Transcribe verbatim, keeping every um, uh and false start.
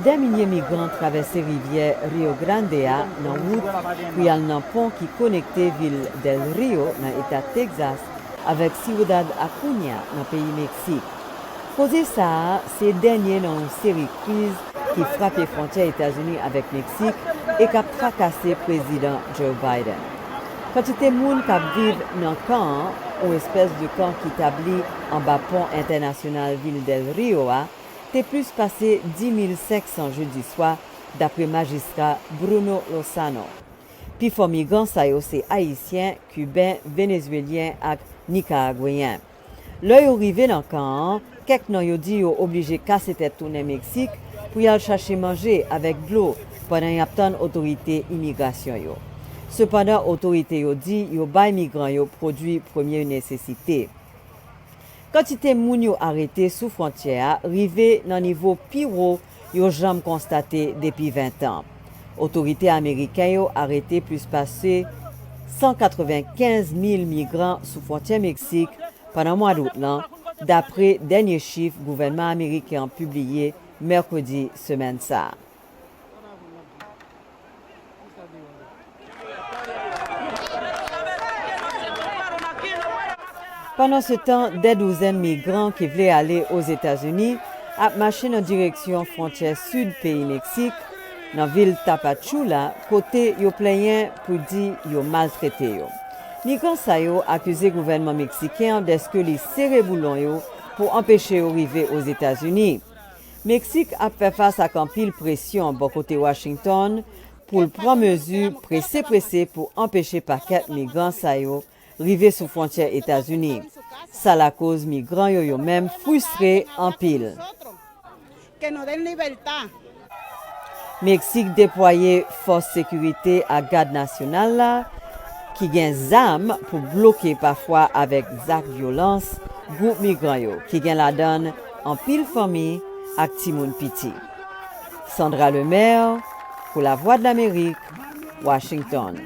Dè milye migran travèse rivyè Rio Grande a nan wout pou y al nan pon ki konekte vil Del Rio, nan eta Texas, avèk Ciudad Acuña, nan peyi Meksik. Koze sa a se dènye nan yon seri kriz ki frape fwontyè Etazini avèk Meksik e k ap trakase Prezidan Joe Biden. Kantite moun k ap viv nan kan an, yon espès de kan ki tabli anba pon entènasyonal vil Del Rio a, te plis pase dis mil senk san jedi swa, dapre majistra Bruno Lozano. Pifò migran sa yo se Ayisyen, Kiben, Venezwelyen ak Nikaragweyen. Lè yo rive nan kan an, kèk nan yo di yo oblije kase tèt tounen Meksik pou y al chache manje avèk dlo pandan y ap tann otorite imigrasyon yo. Sepandan, otorite yo di yo bay migran yo pwodui premye nesesite. Kantite moun yo arete sou fwontyè a rive nan nivo pi wo yo janm konstate depi ven tan. Otorite ameriken yo arete plis pase san katrevenkenz mil migran sou fwontyè Meksik pandan mwa dout lan, dapre dènye chif gouvènman ameriken an pibliye mèkredi semèn sa a. Pandansetan, dè douzèn migran ki vle ale Ozetazini ap mache nan direksyon fwontyè sid peyi Meksik, nan vil Tapachula, kote yo plenyen pou di yo maltrete yo. Migran sa yo akize gouvènman meksiken an dèske li sere boulon yo pou anpeche yo rive Ozetazini. Meksik ap fè fas ak anpil presyon bò kote Washington pou l pran mezi prese prese pou anpeche pakèt migran sa yo rive sou fwontyè Etazini. Sa lakoz migran yo yo menm fristre anpil. Meksik deplwaye fòs sekirite ak gad nasyonal la ki gen zam pou bloke pafwa avèk zak vyolans gwoup migran yo ki gen ladan anpil fanmi ak timoun piti. Sandra Lemaire pou Lavwadlamerik, Washington.